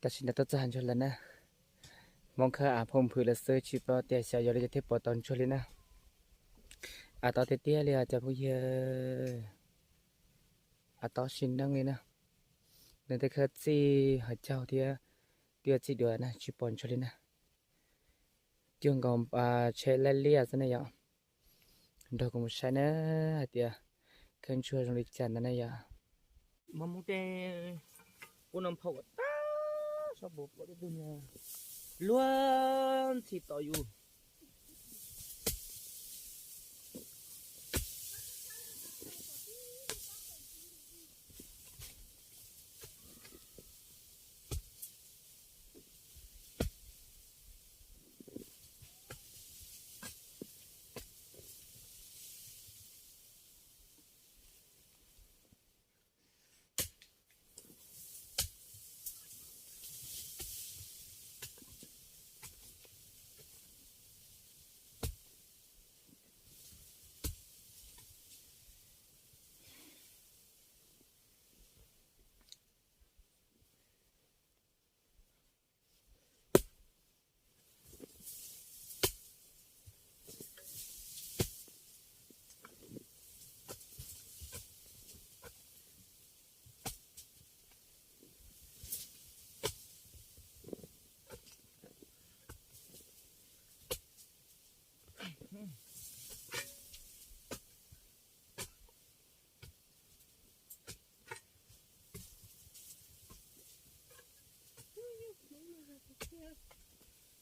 Tam sim no tuaj txog hav ntsuag lawm na. Hmoob khawb av phooj phwm lawm xwb, tsis paub tias xyov yuav li cas thiaj pom tau ntsuag li na. Av tob tiag tiag li os cov phooj ywg, av tob sim neej li na. Nws tej khawb txij hauv caug thiab, twb txij duav na, tsis pom ntsuag li na. Cuag nkaus tsheb laij liaj xwb ne yom. Nrog kuv mus saib na hais tias khawb ntsuag zoo li cas ntawd na yom. Hmoob tej kuj no phau kom tag, sab puas pom tej tug niag luag ntxhi tom yus.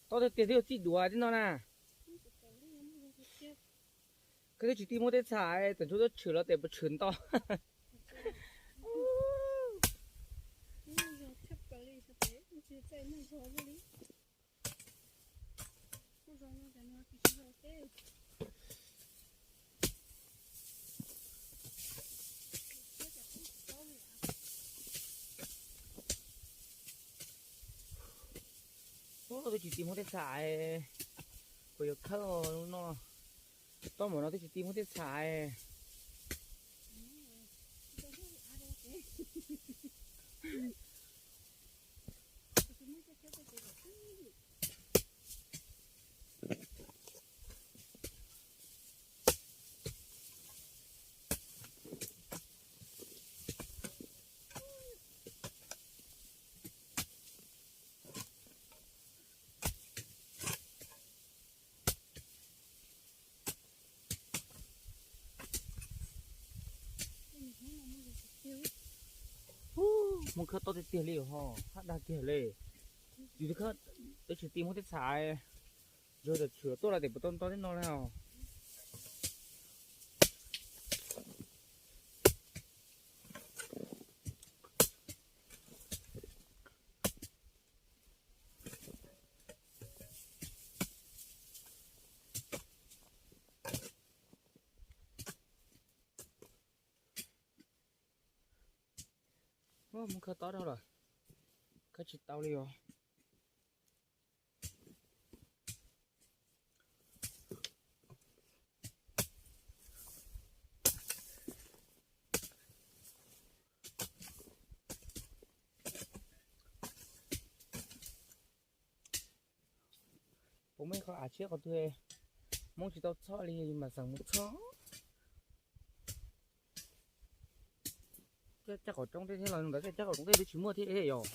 Tob tiag tiag twb yuav txij duav tib no na. Koj twb tsis tij muab tej txha, tawm ntsuj tuaj tshwm los tes puas tshwm nto. Twb tsis tij muab tej txha, kuv yuav khawb no. Toj npaum no twb tsis tij muab tej txha. Hmoob khawb tob tiag tiag li ho, hab dag kiag li. Yus twb tsis tij muab tej txha, yog tawm tshwm tuaj los tes puas tau nto tej no li os. Mus khawb tob dhau lawm, khawb tsis tau li os. Puas muaj ib qho av tshiab qhov twg? Hmoob tsis tau txhob li mas xeem mus txhob. Caj qaum roob tej thiab los ntawd, caj qaum roob tej twb tsis muaj thiab yom.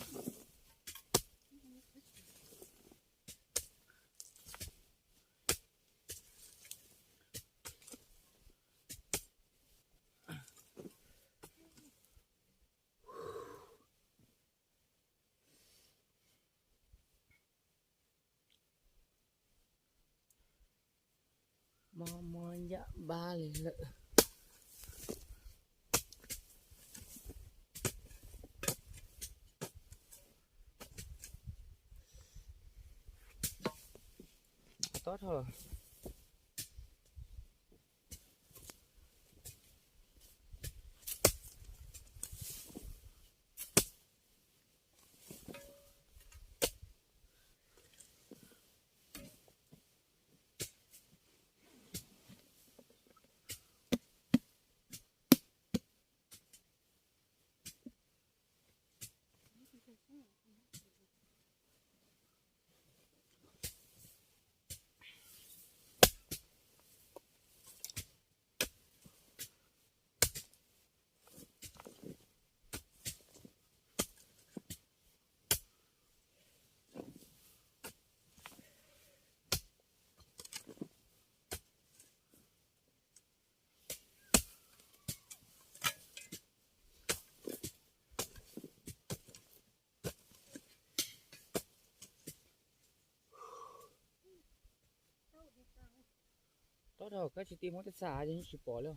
Mob mob yam npab li lawm. Tob dhau lawm. Kab tsis ti muab tej txha ces tsis pom li.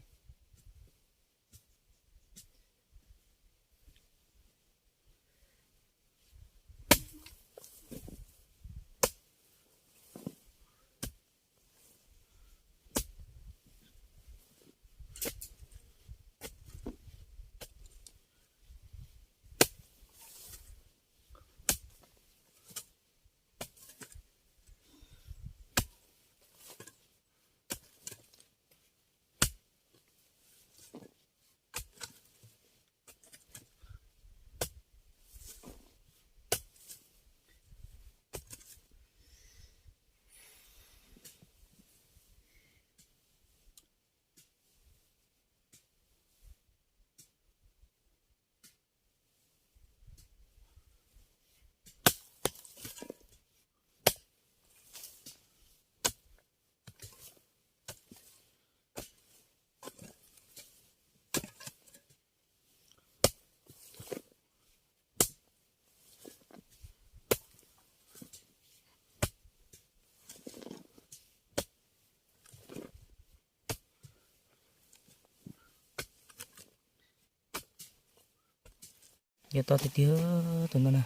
Yog toj tiag tiag tus no na,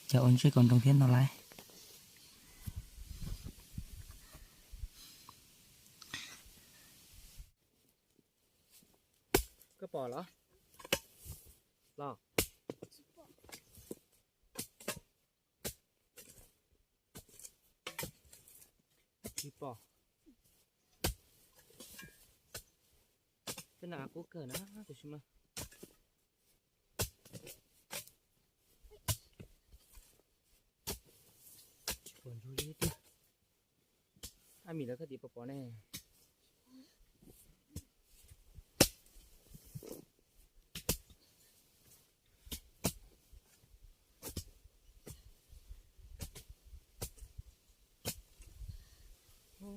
cas ua ntsej kom nroo thiab no laiv. Koj pom los? Los. Tsis pom. Tej no qub kawg na, tab sis mas tsis pom ntsuag li tiag. Ab, mis lawv koj tim pom pom ne.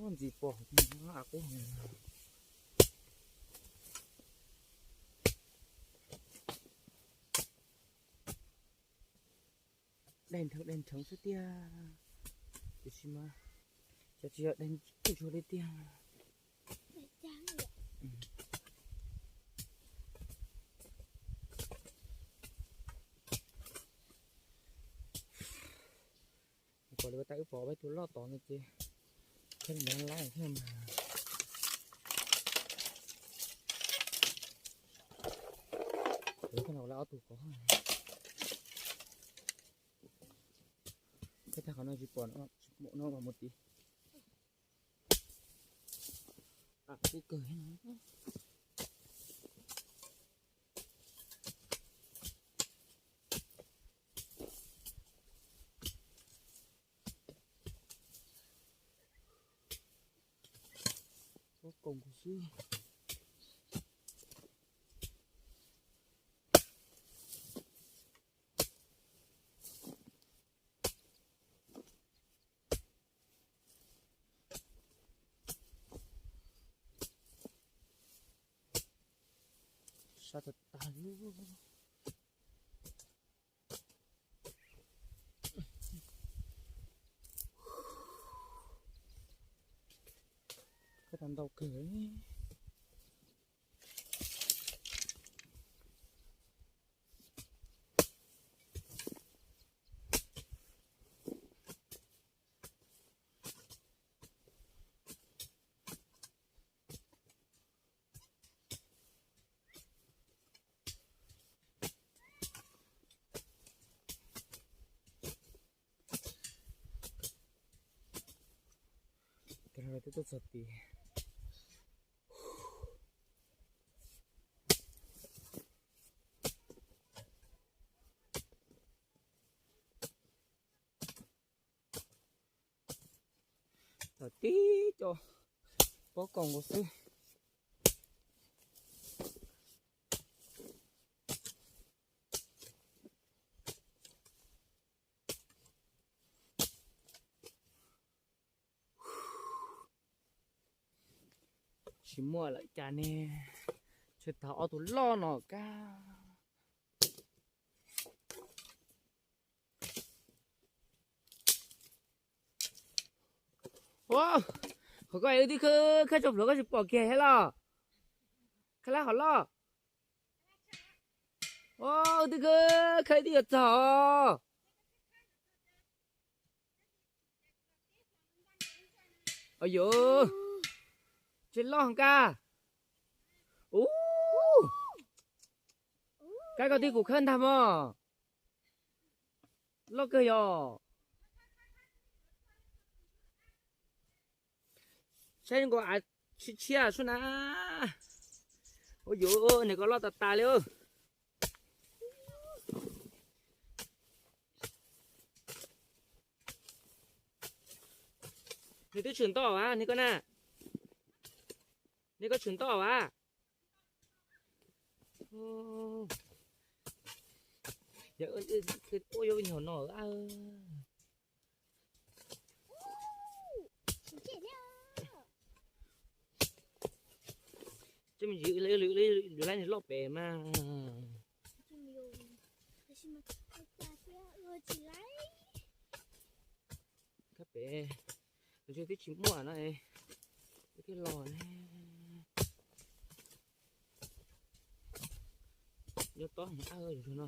Ntxim pom, qub. Daig nrheev daig nrheev xwb tiag, tiam sis mas cov tsis yog daig ntsuag li tiag. Kom li ua tas wb pom peb tus loj tod no ces kheej ntawd lawm thiab mas. Kuv koj no lawv ob tug kov. Koj tag qhov no tsis pom no, tsis pom no mas mus tid. Qub kawg thiab no. Pob koo kuv xwb. Sab tag tag li. Koj tau ntau kawg. Twb tuaj txog tid. Tib co pob koo nkaus xwb. Tsis muaj lawm cas ne, tsuas tau ob tug loj no kab. Ua, Qhov ko wb twb khawb, khawb tso plhuav koj tsis pom kiag thiab los? Khawb lab hov loj. Wb twb khawb, khawb twb yuav txog. Au yuv, tsis loj Nkaj. Ub, kab koj twb kuv khawb ntag mog. Loj kawg yog. Saib nkaus av tshiab tshiab sub na. Ua yuv, nws koj loj tas tas li. Nws twb tshwm ntoj as, nws koj na. Nws koj tshwm ntoj as. Ua yuav nyuag no. Lwm lub loj pem mas. Kab pem, nws twb tsis muaj no, twb los ne. Nyob tob heev no.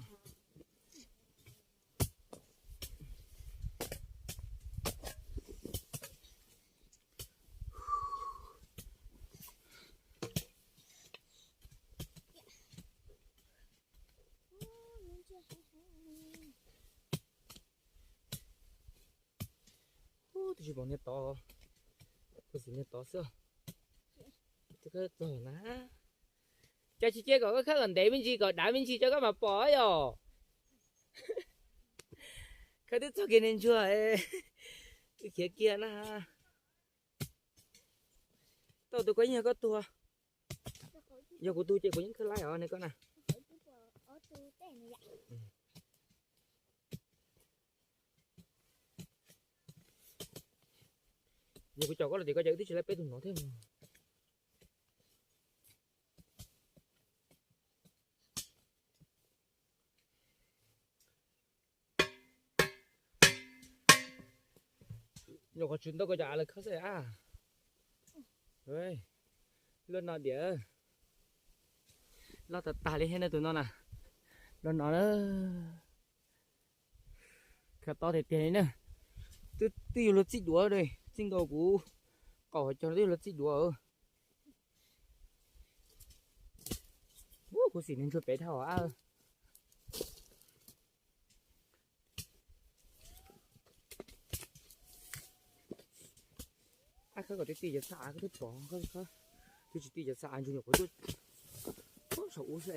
Ub, twb tsis pom niag tod, kuv xav niag tod xwb. Twb khawb txog na. Cas tsis cia kom koj khawb kom ntev me ntsis kom dav me ntsis tso koj mam pom yom. Khawb twb txog kiag niag ntsuag, khiav kiag na. Tau tus koj yeej yog koj tuag. Yog kuv tug ces kuv yeej khawb laib os ne koj na. Yog kuv caum koj los tias koj caum wb twb tsis laib peb tug no thiab. Nyuam qhuav tshwm ntau koj cov av lawv khawb xwb a. Luaj no diam. Loj tas tas li thiab na tus no na. Luaj no na. Khawb tob tiag tiag li na. Twb, twb yuav luag txij duav li, txij nkaus kuv qaum hauv caug twb yuav luag txij duav. Ub, kuv xim niag ntsuag pem dhau a. Ab, khawb kom tib tij cov txha av koj twb pom, khawb, twb tsis tij cov txha av ntsuag nyuam qhuav tuaj saum ub xwb.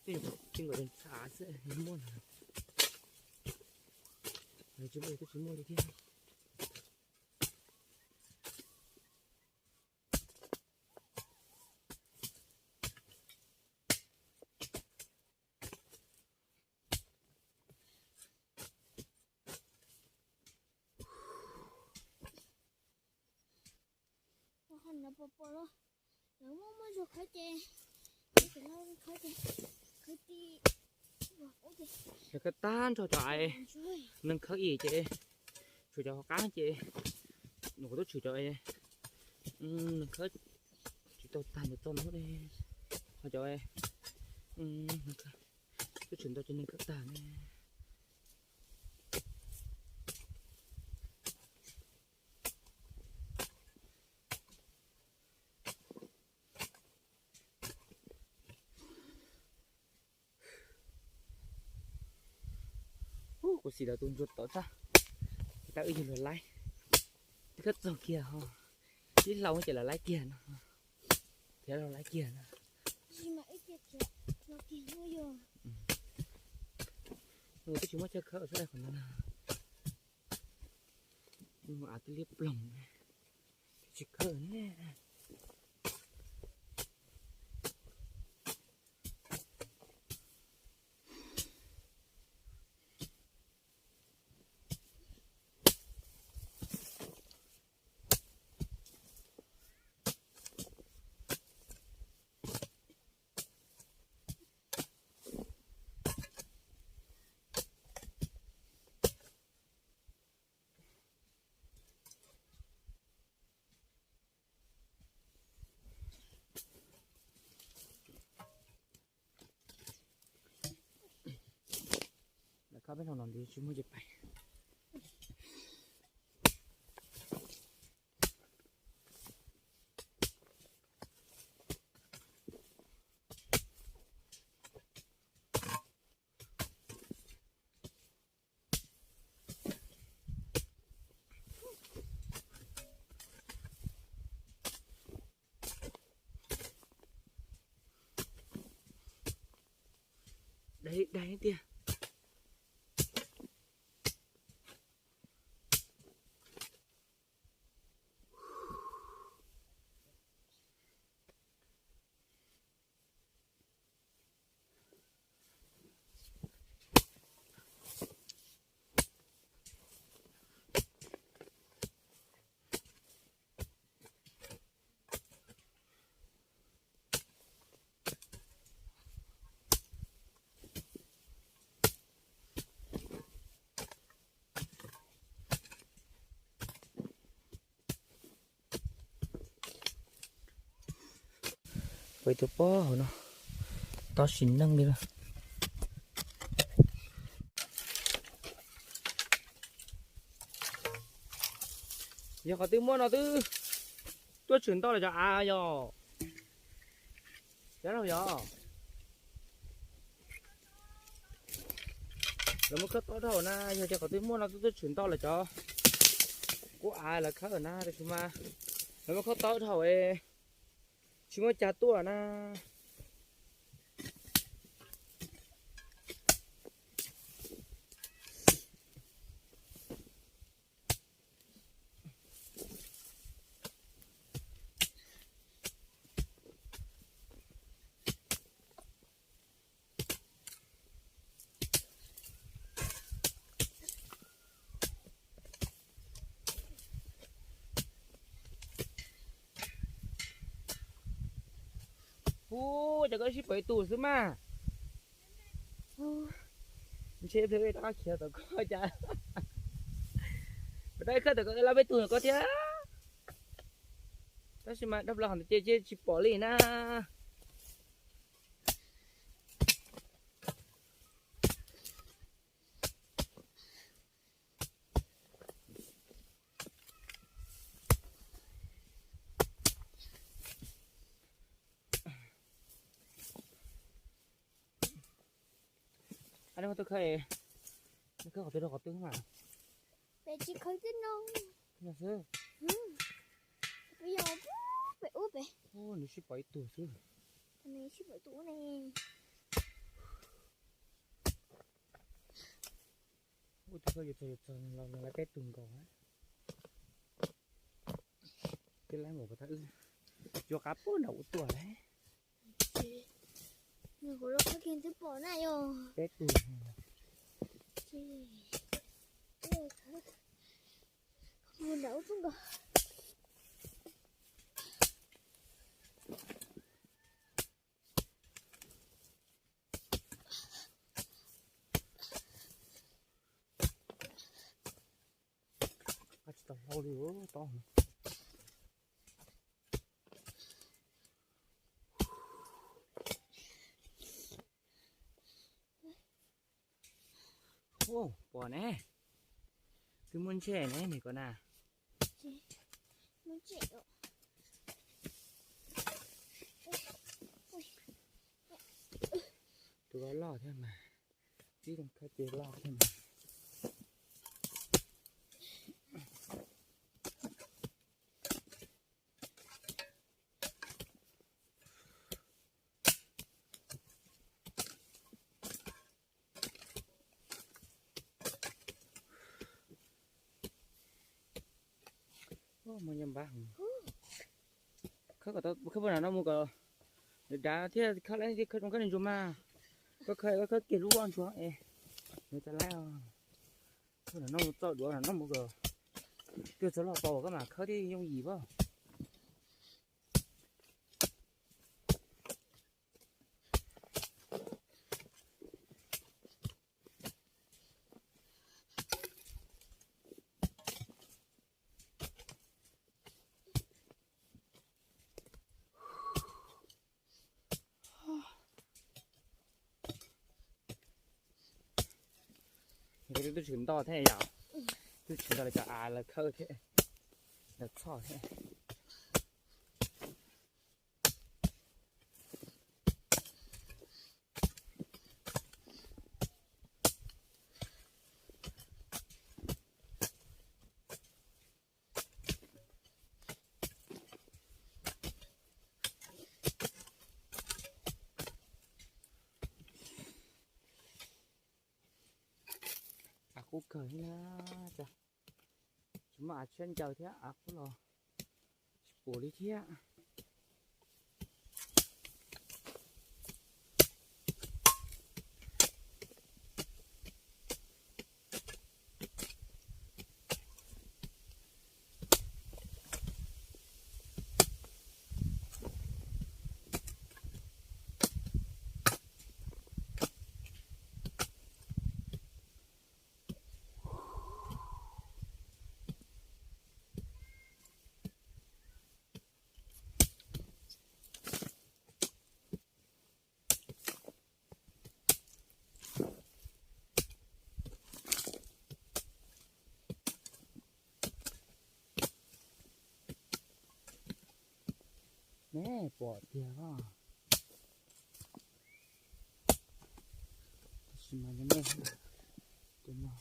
Tij nkaus txha av xwb muaj na. Tsis muaj li, twb tsis muaj li thiab. Ho no pom pom los lawv muaj muaj zog khawb ces, khawb ces, khawb ti, lawv khawb tag nrho cov av, neeg khawb ib ces tshuav cov hauv qab ces, nws kuv twb tshwm cov, neeg khawb tsis tau tag nrho txoj no, ho cov, twb tshwm ntau ces neeg khawb tag ne. Ub, kuv xim lawv tus ntsuag tod txaj, tau ib yig luag laib, twb khawb txog kiag ho, ib hlau ces lawv laib kiag no, thiab lawv laib kiag no. Nws twb tsis muaj chaw khawb xwb qhov no na. Av twb liab ploog, tsis khawb ne. Peb no los ntev tsis muaj ces pais. Dai dai tiag. Pais tus pob hauv no, tob sim neej li lawm. Yog qhov twg muaj no twb tuaj tshwm ntau los cov av yog. Yog, lawv muab khawb taub dhau na, yog tias qhov twg muaj no twb tuaj tshwm ntau los cov kub av lawv khawb na, tab sis mas lawv muab khawb taub dhau, tsis muaj cag tuaj na. Ub, cas koj sib pom ib tug xwb mas. Ntshe peb dab khiav tom koj cas. Peb dab khawb tom koj, lab peb tug tom koj thiab. Tab sis mas dab plaub hov ntawd ces tsis pom li na. Ab, neb muab tuaj khawb, neb khawb qhov twg rau qhov twg mas. Peb tsis khawb tej no. Tej no xwb. Peb yog pem ub pem. Nws sib pom ib tug xwb. Nws sib pom ib tug ne. Ub, tus koj yuav txog yuav txog los nws lawv peb tug nkaus. Twb lab nkaus puas tab wb yuav qab puag nram ub tuaj lawm. Nws kuv los qhov kiag twb pom na yog. Peb tug. Mus nram ub tuaj nkaus. Tsis tau hlau li, tau. Ub, pom ne. Twb muaj ntshe ne, nws kom na. Tus loj thiab mas. Tib zoo khawb ces loj thiab mas. Mus nyob npab, khawb kom tau, khawb puag nram no mus kom nws dav thiaj khawb laib thiaj khawb zoo khawb ntsuag mas. Koj khawb, koj khawb kiag lub vaj ntsuag es nws txawj laib os. Khawb nram no mus txog duav nram no mus kom twg txog loj paus koj mam khawb thiaj yooj yim pab. Tub tshwm ntoj thiab yom. Tub tshwm ntoj lawv cov av lawv khawb thiab, lawv txhoj thiab. Av qub kawg li na, tsis muaj av tshiab ncaws thiab, av qub los tsis pom li thiab. Nej pom tiag os. Tab sis mas nej, tus no,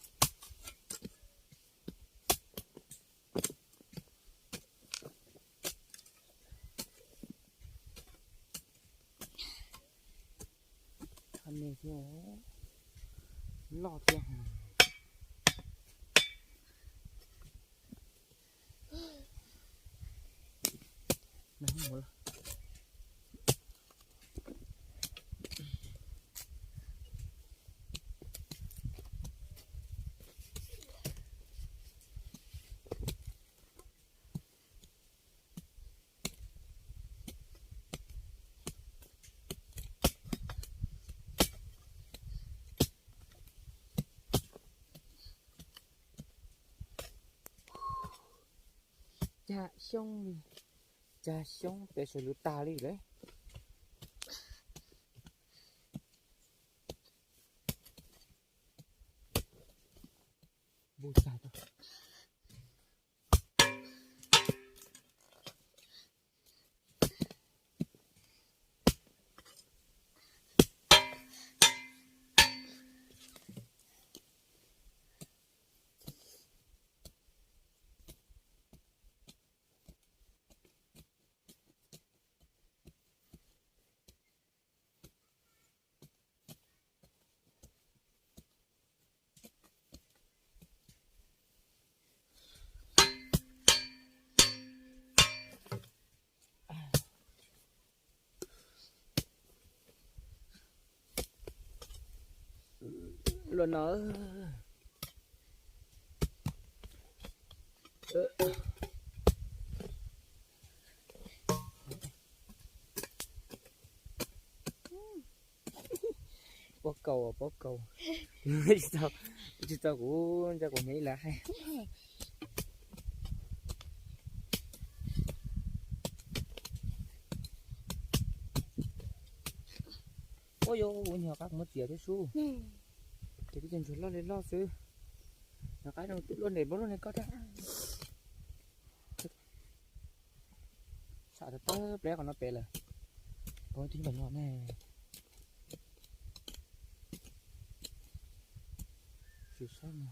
nej thiab, loj thiab. Cag xyoob li, cag xyoob pem sawv lub tag li lawm. Npug tag tau. Luaj no. Pob kaus, pob kaus. Tsis tau kuv nco kuv hniav ib lawv hais. Ua yuav ua nyuag qab muab txiav thiab sub. Ces twb tsis ntsuag loj li loj xwb. Nyuag qab no twb luaj ntes npaum luaj ntes koj thiab. Sam tawg tawg pleb qhov no pem lawm. Pov tib npam no ne. Tsis saib no,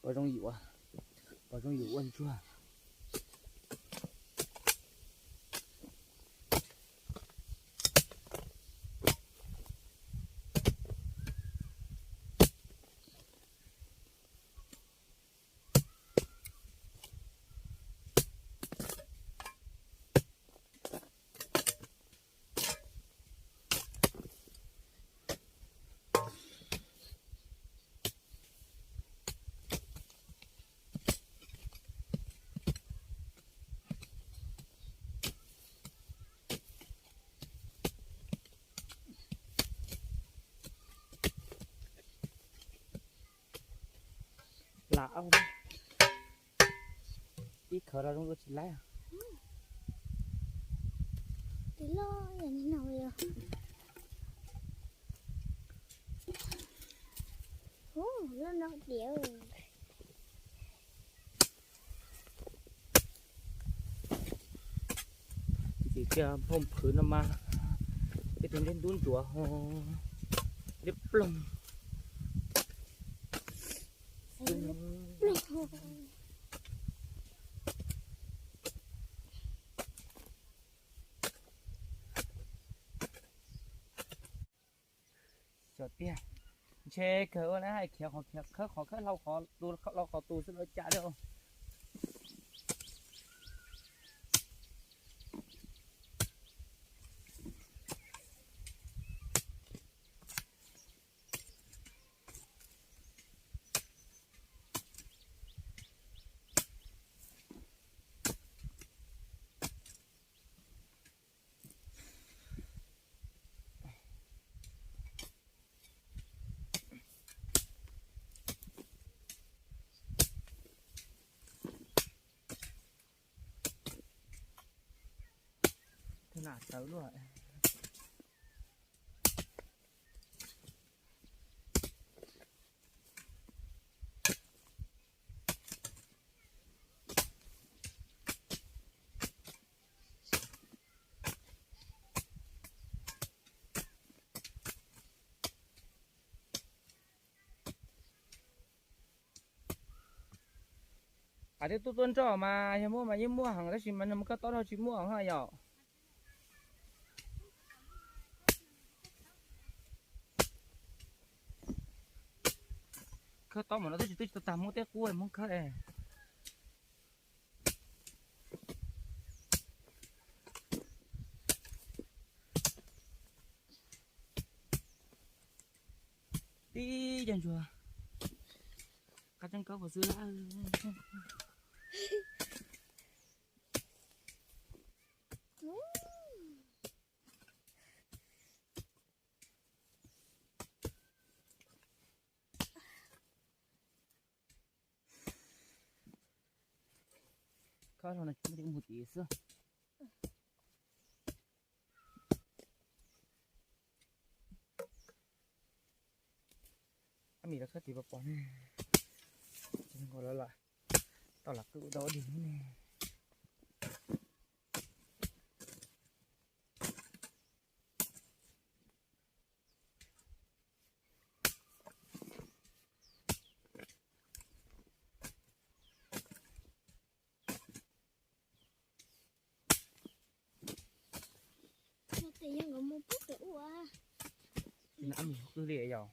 pov zoo yuav, pov zoo yuav ua ntsuag. Lam au, ib khawv los zoo dua tsis laib. Tus loj yam li no li os. Txiv kiag nphooj phwv no mas, peb tus dej ntub ntsuav ho, dej ploog. Xyov tiag, ntshe kawg ua na hais khiav qhov khiav khawb qhov khawb hlau qhov tu hlau qhov tu xwb lawv cas li. Tus nam tawv luaj. Qhov twb tuaj tuaj nroj mas yog muaj mas yeej muaj heev tab sis mas nws mus khawb tob dhau tsis muaj heev yom. Khawb tob mas no twb tsis twb tsis tau tag Hmoob tej qub Hmoob khawb. Tib cov ntsuag qab tseeb kaub qhov xwb. Khawb hlau no mus tim xwb. Ab, mis los khawb tim pos pos ne, nkaus lawv los tau lam qwj ua tau ua dig ne. Tsis nab mis qwj li yom.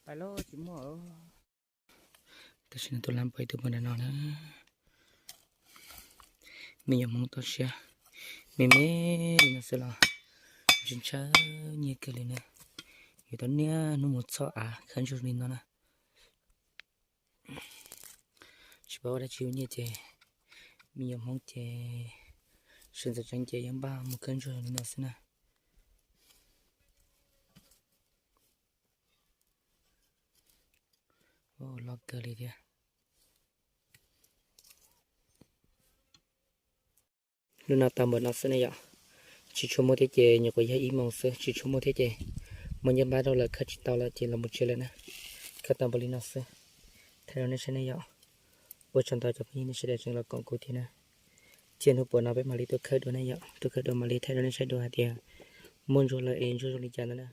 Pais lawm tsis muaj. Tam sim no tus lam pom ib tug pog nram no na. Me nyuam Hmoob toj siab me me li no xwb los ntshaw ntshaw nyiaj kawg li na. Yuav tau niaj hnub mus txhoj av khawb ntsuag li no na. Tsis paub ua dab tsi ua nyiaj ces me nyuam Hmoob ces sawv ntxov tseeb ces yeej npaj mus khawb ntsuag li no xwb na. Loj kawg li thiab. Hnub no tau npaum no xwb ne yom. Tsis tshua muaj thiab ces nyuam qhuav yog ib moos xwb, tsis tshua muaj thiab ces muaj nyiaj npab rau lawm khawb tsis tau lawm ces los mus tsev lawm na. Khawb tau npaum li no xwb, thaij rau nej saib ne yom. Ua tsaug ntau cov phooj ywg nej sawv daws tseem los koom kuv thiab na. Cia hnub puas no peb mam li tuaj khawb dua ne yom, tuaj khawb dua mam li thaij rau nej saib dua hais tias muaj ntsuag lawm es ntsuag zoo li cas ntawd na.